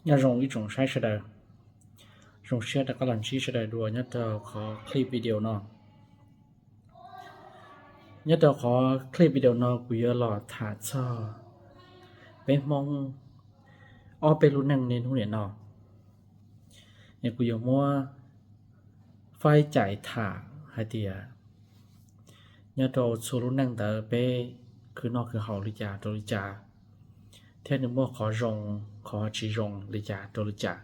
Nyob zoo ib tsoom saib sawv daws, zoo siab rov qab los ntsib sawv daws dua nyob rau qhov clip video no. Nyob rau qhov clip video no kuv yuav los tham txog peb Hmoob ob peb lub neej niaj hnub niam no. Es kuv yuav muab faib cais tham hais tias nyob rau txhua lub neej ntawd peb khwv noj khwv haus li cas rau li cas, thiab nws muaj qhov zoo qhov tsis zoo li cas rau li cas.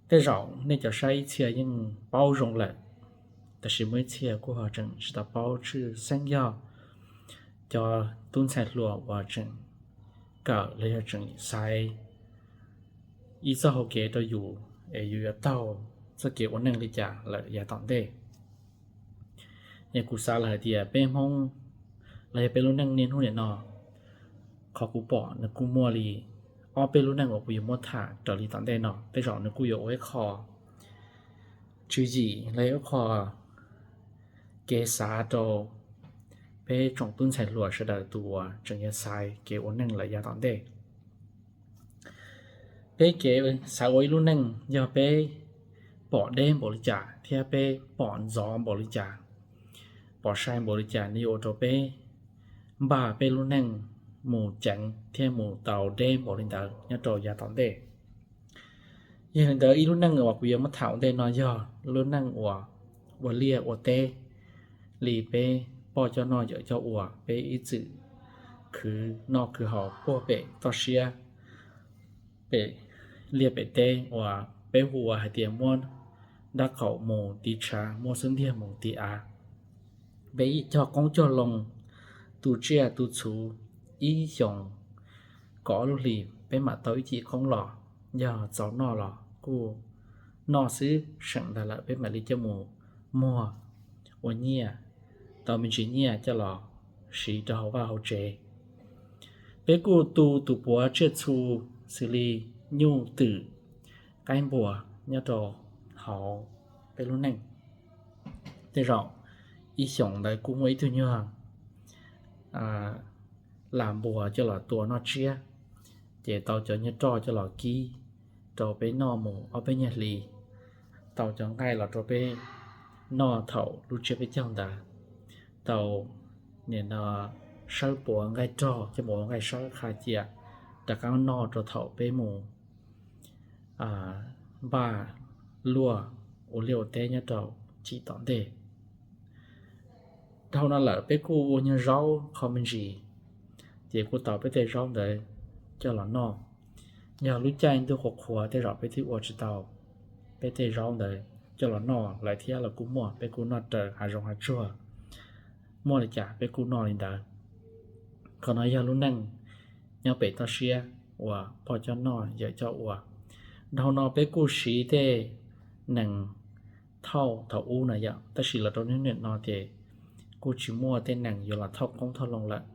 Tej zaum nej cov saib ib txhia yeej paub zoo lawm, tab sis muaj ib txhia kuj ho tseem tsis tau paub tshwj xeeb yog cov tub ntxhais hluas uas tseem kawm los yog tseem xaiv ib txoj hau kev rau yus es yus yuav taug txoj kev ua neej li cas lawm yav tom ntej. Es kuv xav lawm hais tias peb Hmoob los yog peb lub neej niaj hnub niam no, qhov kuv pom nws kuj muaj li ob peb lub neej uas kuv yuav muab tham raws li tom ntej no. Tej zaum nws kuj yuav ua ib qho tswv yim los yog ib qho kev xav rau peb tsoom tub ntxhais hluas sawv daws tus uas tseem yuav xaiv kev ua neej lawm yav tom ntej. Peb kev xav ua ib lub neej yog peb pom deb npaum li cas thiab peb pom ntxov npaum li cas, pom sai npaum li cas nws yuav ua rau peb npaj peb lub neej mus ceev thiab mus tau deb npaum li ntawd nyob rau yav tom ntej. Yog li ntawd ib lub neej uas kuv yuav muab tham ua ntej no yog lub neej uas ua liaj ua teb li peb poj coj noj yawm coj ua, peb ib txwm khwv noj khwv haus puag pem toj siab, pem liaj pem teb uas peb hu ua hais tias muab dab qaum mus tiv tshav, muab xub ntiag mus tiv av. Peb ib cog qoob cog loo, tu tsiaj tu txhuv ib xyoos kaum ob lub hlis peb mam tau ib cim qoob los, yog txaus noj los kuj noj xwb, seem ntag lawm peb mam li coj mus muag ua nyiaj, tau me ntsis nyiaj coj los siv rau hauv vaj hauv tsev. Peb kuj tu tus puav tsiaj txhu xws li nyuj twm, qaib npua nyob rau hauv peb lub neej. Tej zaum ib xyoos ntawd kuj muaj ib tug nyuag las npua coj los tua noj tsiab, ces tau cov nyuag roj coj los kib rau peb noj mus ob peb nyuag hli, tau cov nqaij los rau peb noj thaum lub tsiab peb caug ntawd, tau nim no sawb puav nqaij rog coj mus ua nqaij sawb qha cia rov qab noj rau thaum peb mus npaj luaj ua liaj ua teb nyob rau cim tom ntej. Dhau no lawm peb kuj ua nyuag zaub qho me ntsis, ces kuj tau peb tej zaub ntawd coj los noj. Yog lub caij ntuj qhuav qhuav tej zaum peb twb ua tsis tau peb tej zaub ntawd coj los noj lawm thiab los kuj muaj, peb kuj noj raws hav zoov hav tsuag, muaj li cas peb kuj noj li ntawd. Qhov no yog lub neej nyob pem toj siab uas poj coj noj yawm coj ua. Dhau no peb kuj siv tej nees thauj thaum ub na yom, tab sis los rau niaj hnub no ces kuj tsis muaj tej nees yuav los thauj qoob thauj loo lawm.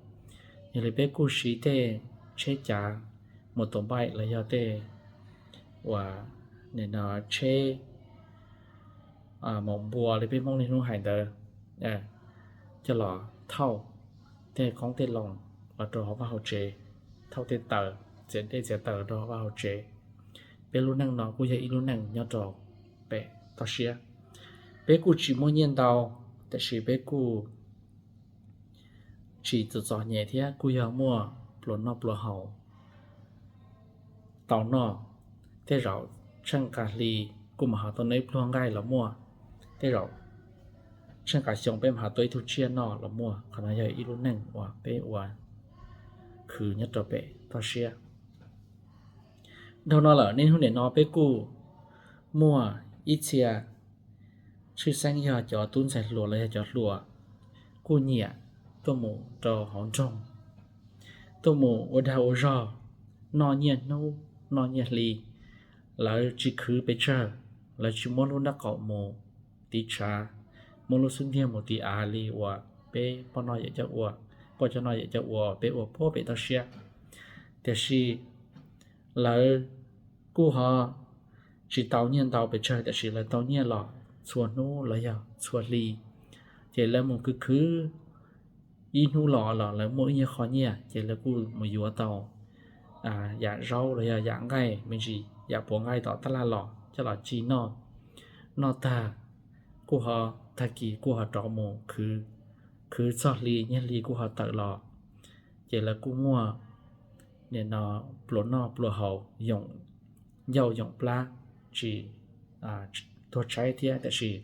Yog li peb kuj siv tej tsheb cav, mus tus npaim los yog tej uas tsheb maum npua li peb Hmoob niaj hnub hais ntawd, coj los thauj tej qoob tej loo los rau hauv vaj hauv tsev, thauj tej taws, txiav dej txiav taws rau hauv vaj hauv tsev. Peb lub neej no kuj yog ib lub neej nyob rau pem toj siab. Peb kuj tsis muaj nyiaj ntau, tiam sis peb kuj tsis txom txom nyem thiab kuj yog muaj pluas noj pluas haus tau noj. Tej zaum tsheej qas hli kuj mam ho tau noj ib pluag nqaij los muaj, tej zaum tsheej qas xyoo peb mam ho tau ib tug tsiaj noj los muaj. Qhov no yog ib lub neej uas peb ua khwv nyob rau pem toj siab. Dhau no lawm niaj hnub nim no peb kuj muaj ib txhia tshwj xeeb yog cov tub ntxhais hluas los yog cov hluas kuj nyiam tuaj mus rau hauv nroog, tuaj mus ua dag ua zog, noj nyiaj hnub noj nyiaj hli. Lawv tsis khwv pes tsawg, lawv tsis muab lub nrab qaum mus tiv tshav, muab lub xub ntiag mus tiv av li uas peb poj noj yawm coj ua, poj coj noj yawm coj ua peb ua puag pem toj siab. Tiam sis lawv kuj ho tsis tau nyiaj ntau pes tsawg, tiam sis lawv tau nyiaj los txhua hnub los yog txhua hli. Ces lawv mus khwv khwv ib hnub los los lawv muaj ib nyuag qho nyiaj, ces lawv kuj mus yuav tau yam zaub los yog yam nqaij me ntsis, yam puav nqaij tom tab laj los coj los ci noj. Noj tag kuj ho, tag kis kuj ho rov mus khwv, khwv txog hli, nyiaj hli kuj ho tawm los. Ces lawv kuj muaj nim no pluas noj pluas haus, yoom ncauj yoom plab, tsis tuag tshaib thiab. Tiam sis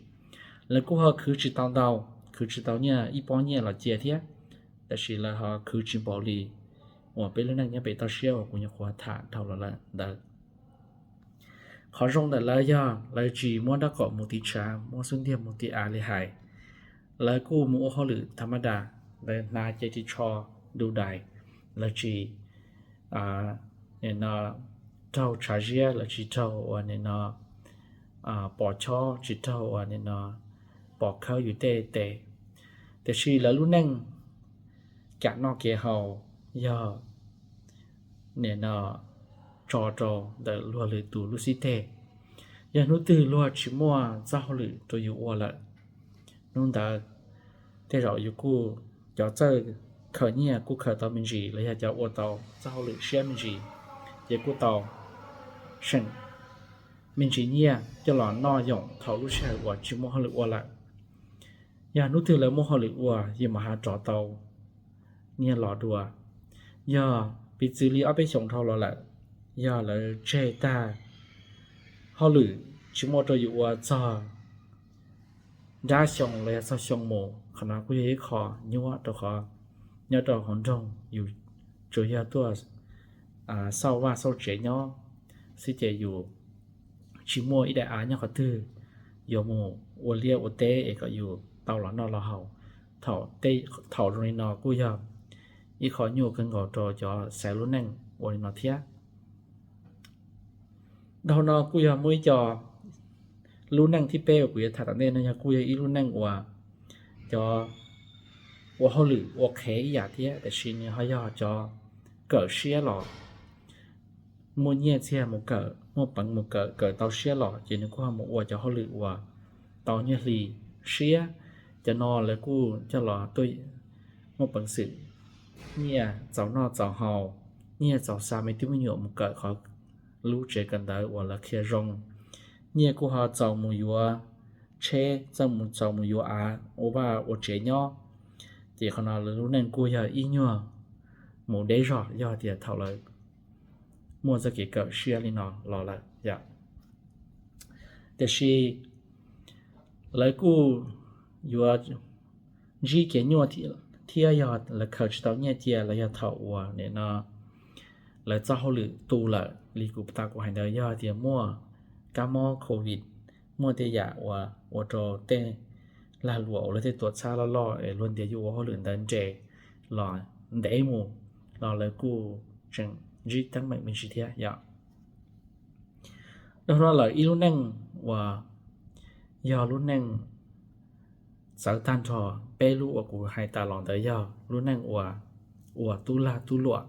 lawv kuj ho khwv tsis tau ntau, khwv tsis tau nyiaj ib pob nyiaj los cia thiab. Tiam sis lawv ho khwv tsis npaum li uas peb lub neej nyob pem toj siab uas kuv nyuam qhuav tham dhau los lawm ntawd. Qhov zoo ntawm lawv yog lawv tsis muab nraub qaum mus tiv tshav, muab xub ntiag mus tiv av li hais. Lawv kuj mus ua hauj lwm tham ma das, lawv hnav cev ris tsho du dais, lawv tsis nim no raug tshav ziab, lawv tsis raug uas nim no pom chob, tsis raug uas nim no pom khawb yus tej tes. Tiam sis lawv lub neej kev noj kev haus yog nim no tso rau ntawm luag lwm tus lub xib teg. Yog hnub twg luag tsis muaj txoj hauj lwm rau yus ua lawm, hnub ntawd tej zaum yus kuj, cov txawj khaws nyiaj kuj khaws tau me ntsis los yog cov ua tau txoj hauj lwm siab me ntsis, ces kuj tau seem me ntsis nyiaj coj los noj yoom thaum lub sij hawm uas tsis muaj hauj lwm ua lawm. Yog hnub twg lawv muaj hauj lwm ua, yus mam ho rov tau nyiaj los dua. Yog piv txwv li ob peb xyoos dhau los lawm, yog lawv tseg tag hauj lwm tsis muaj rau yus ua txog nrab xyoo los yog txog xyoo mus, qhov no kuj yog ib qho nyuaj rau qhov nyob rau hauv nroog yus tsuas yog tuaj xauj vaj xauj tsev nyob xwb ces yus tsis muaj ib daim av nyob qhov twg yuav mus ua liaj ua teb es kom yus tau los noj los haus. Thaum zoo li no kuj yog ib qho nyuaj kawg nkaus rau cov xaiv lub neej ua li no thiab. Dhau no kuj yog muaj ib co lub neej thib peb uas kuv yuav tham tom ntej no yog kuj yog ib lub neej uas cov ua hauj lwm ua qhev ib yam thiab, tiam sis nws ho yog cov kawm siab los, muaj nyiaj txiag mus kawm, muaj peev mus kawm, kawm tau siab los ces nws kuj ho mus ua cov hauj lwm uas tau nyiaj hli siab. Cov no lawv kuj coj los tuaj muaj peev xwm, nyiaj txaus noj txaus haus, nyiaj txaus xa me tub me nyuam mus kawm qhov lub tsev kawm ntawv uas lawv qhia zoo, nyiaj kuj ho txaus mus yuav tsheb, txawj mus txaus mus yuav av ua vaj ua tsev nyob. Ces qhov no lawv lub neej kuj yog ib nyuag mus deb zog yog tias thaum lawv muaj txoj kev kawm siab li no los lawm yom. Tiam sis lawv kuj yuav ntsib kev nyuaj thiab yog lawv khaws tsis tau nyiaj cia los yog thaum uas nim no lawv txoj hauj lwm tu lawm li kuv tas kuv hais ntawd, yog tias muaj kab mob covid, muaj tej yam uas ua rau tej lag luam uas luag tej tuam txhab loj loj es luag ntiav yuav ua hauj lwm ntawd nres los ntev mus los lawv kuj tseem ntsib teeb meem me ntsis thiab yom. Dhau no lawm ib lub neej uas yog lub neej txawv tag nrho peb lub uas kuv hais tas los ntawd yog lub neej uas ua tub lag tub luam.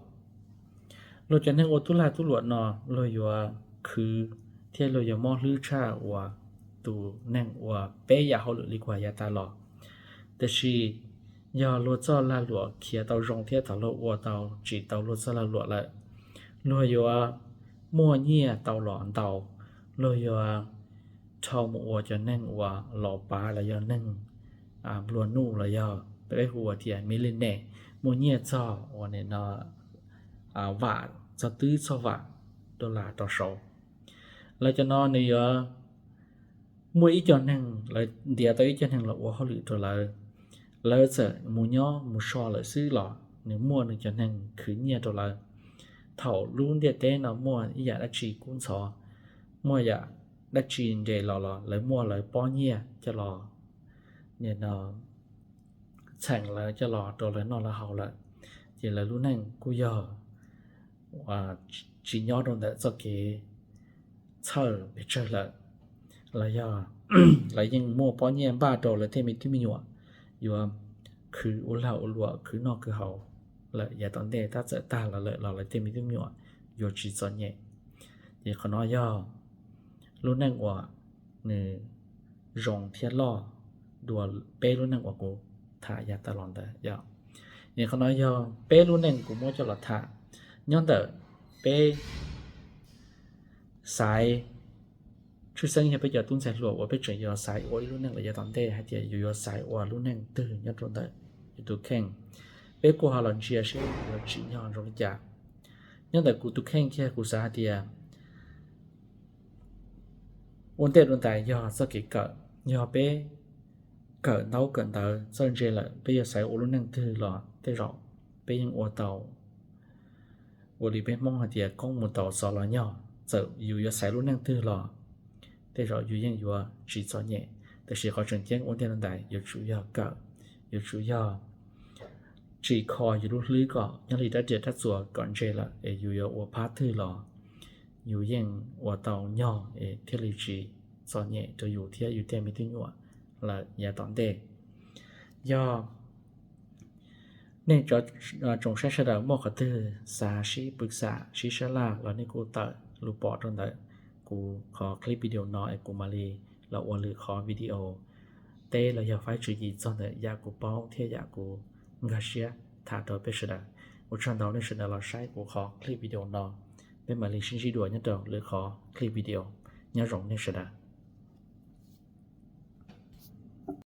Luag cov neeg ua tub lag tub luam no luag yuav khwv thiab luag yuav mob hlwb tshaj uas tus neeg ua peb yam hauj lwm li kuv hais yav tas los. Tiam sis yog luag txoj lag luam khiav tau zoo thiab thaum luag ua tau tsim tau luag txoj lag luam lawm, luag yuav muaj nyiaj tau los ntau, luag yuav dhau mus ua cov neeg uas los pav los yog neeg nplua nuj los yog peb hu ua tias millionaire, muaj nyiaj txog uas nim no vam txog twb txog vam dollar rau saud. Lawv cov no nws yuav muaj ib co neeg, lawv ntiav tau ib co neeg los ua hauj lwm rau lawv, lawv txawm mus nyob mus so lawm xwb los nws muaj nws cov neeg khwv nyiaj rau lawv. Thaum lub ntiaj teb no muaj ib yam dab tsi kub ntxhov, muaj yam dab tsi nres los los lawv muaj lawv pob nyiaj coj los, nim no txheem lawv coj los rau lawv noj lawv haus lawm, ces lawv lub neej kuj yog tsis nyob rau ntawm txoj kev txhawj pes tsawg lawm, los yog lawv yeej muaj pob nyiaj npaj rau lawv tej me tub me nyuam yuav khwv ua lag ua luam khwv noj khwv haus lawm yav tom ntej, tab txawm tag los lawm los lawv tej me tub me nyuam yuav tsis txom nyem. Ces qhov no yog lub neej uas nws zoo thiab loj dua peb lub neej uas kuv tham yav tas los ntawd yom. Es qhov no yog peb lub neej kuv muab coj los tham. Nyob ntawm peb xaiv tshwj xeeb yog peb cov tub ntxhais hluas uas peb tseem yuav xaiv ua ib lub neej los yav tom ntej hais tias yus yuav xaiv ua lub neej twg nyob rau ntawm yus tus kheej. Peb kuj ho los ntsia seb yuav tsim nyog zoo li cas. Nyob ntawm kuv tus kheej kiag kuv xav hais tias ua ntej dua ntais yog txoj kev kawm. Yog peb kawm ntaub kawm ntawv txawj ntse lawm, peb yuav xaiv ua lub neej twg los tej zaum peb yeej ua tau. Ua li peb Hmoob hais tias koob mus taus xov los nyog, txawm yus yuav xaiv lub neej twg los tej zaum yus yeej yuav tsis txom nyem. Tab sis qhov tseem ceeb ua ntej dua ntais yuav tsum yog kawm, yuav tsum yog tsim kho yus lub hlwb kom nyob li rab riam rab txuas kom ntse lawm es yus yuav ua phab twg los yus yeej ua tau nyog es thiaj li tsis txom nyem rau yus thiab yus tej me tub nyuam lawm yav tom ntej. Yog nej tsoom saib sawv daws muaj qhov twg xav sib pw xam sib sab laj los nej kuj tawm lus pom rau ntawm kuv qhov clip video no es kuv mam li los ua lwm qhov video teb los yog faib tswv yim txog ntawm yam kuv paub thiab yam kuv nkag siab tham rau peb sawv daws. Ua tsaug ntau nej sawv daws los saib kuv qhov clip video no. Peb mam li sib ntsib dua nyob rau lwm qhov clip video. Nyob zoo nej sawv daws.